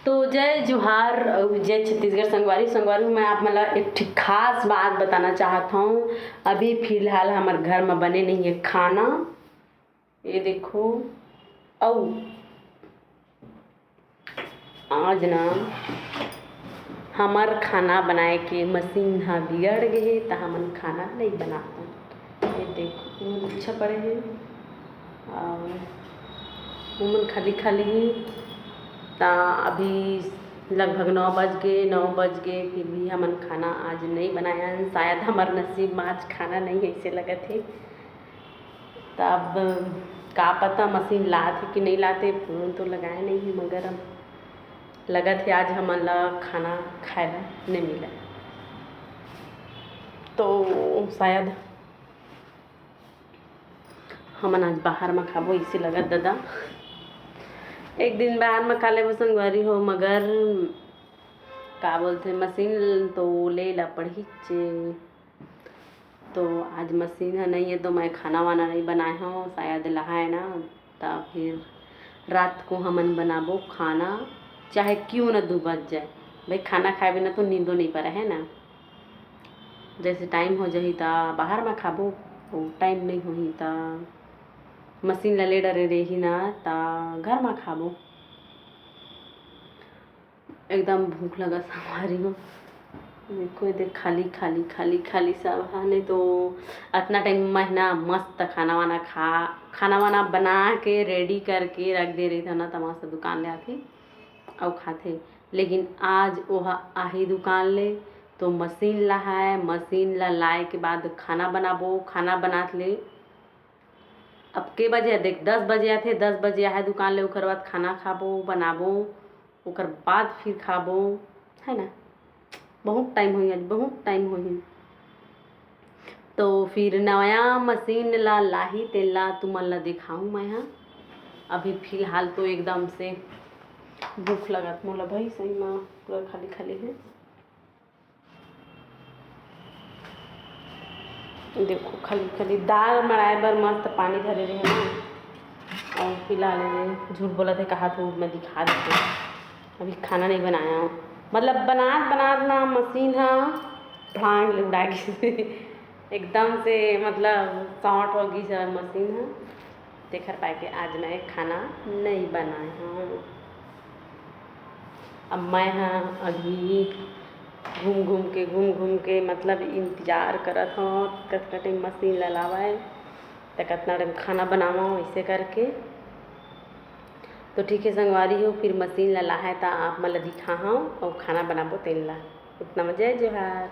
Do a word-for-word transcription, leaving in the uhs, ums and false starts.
तो जय जोहार अउ जय छत्तीसगढ़ संगवारी। संगवारी, मैं आप मन ला एक ठिक खास बात बताना चाहत हूँ। अभी फिलहाल हमर घर में बने नहीं है खाना। ये देखो, अउ आज ना हमर खाना बनाए के मशीन ह बिगड़ गे हे, त हमन खाना नइ बना पान। ये देखो, बहुत अच्छा पड़े हे। अउ ओमन खाली खाली हे, त अभी लगभग नौ बज गे, नौ बज गे, फिर भी हमन खाना आज नइ बनाए हन। शायद हमर नसीब में आज खाना नइ हे, ऐसे लगत हे। त अब का पता मशीन लात हे कि नइ लात हे, फोन तो लगाए नइ हे, मगर अब लगत हे आज हमन ला खाना खाए ला नइ मिलय। तो शायद हमन आज बाहर म खाबो, इसे लगत ददा। एक दिन बाहर म खा लेबो संगवारी हो, मगर का बोलथे, मशीन तो ले ला पड़ही चे। तो आज मशीन ह नइ हे, तो मैं खाना वाना नइ बनाए हव, शायद लहाए ना, त फिर रात को हमन बनाबो खाना, चाहे क्यों ना दू बज जाए। भाई, खाना खाए बिना तो नींदो नइ परे, है ना। जैसे टाइम हो जाही, त बाहर म खाबो, अउ टाइम नइ होही, त मशीन ला ले डरे रही ना, त घर म खाबो। एकदम भूख लगा संगवारी हो। देखो, ये देख, खाली, खाली, खाली, खाली सब ह। नहीं तो अतना टाइम में ना मस्त खाना वाना खा, खाना वाना बना के रेडी करके रख दे रही था ना, त मस्त दुकान ले आथे अउ खाथे। लेकिन आज ओहा आही दुकान ले, तो मशीन लहाए, मशीन ला लाए के बाद खाना बनाबो, खाना बनात ले अब के बजे, देख, दस बजे आथे, दस बजे आहे दुकान ले, ओकर बाद खाना खाबो, बनाबो, ओकर बाद फिर खाबो, है ना। बहुत टाइम होही आज, बहुत टाइम होही। तो फिर नया मशीन ला लाही, तेला तुमन ला दिखाऊँ मैं हा। अभी फिलहाल तो एकदम से भूख लगत मोला भाई, सही में पूरा खाली खाली है। देखो, खाली खाली दाल मड़ाए बर मस्त पानी धरे रहे ना, अउ पिला ले रहे। झूठ बोलत हे, कहा तो मैं दिखा देते। अभी खाना नहीं बनाया हूँ, मतलब बनात बनात ना मशीन हा भांग ले उड़ा गिस। एकदम से मतलब शॉर्ट हो गिस मशीन हा। तेखर पाए के आज मैं खाना नहीं बनाए हूँ। अब मैं हा अभी घूम घूम के, घूम घूम के मतलब इंतजार करत हूँ कतना टाइम मशीन ला लावय, त कतना टाइम खाना बनावं, ऐसे करके। तो ठीक है संगवारी हो, फिर मशीन ला लाहे त आप मन ला दिखाहूँ अउ खाना बनाबो तेन ला। उतना में जय जोहार।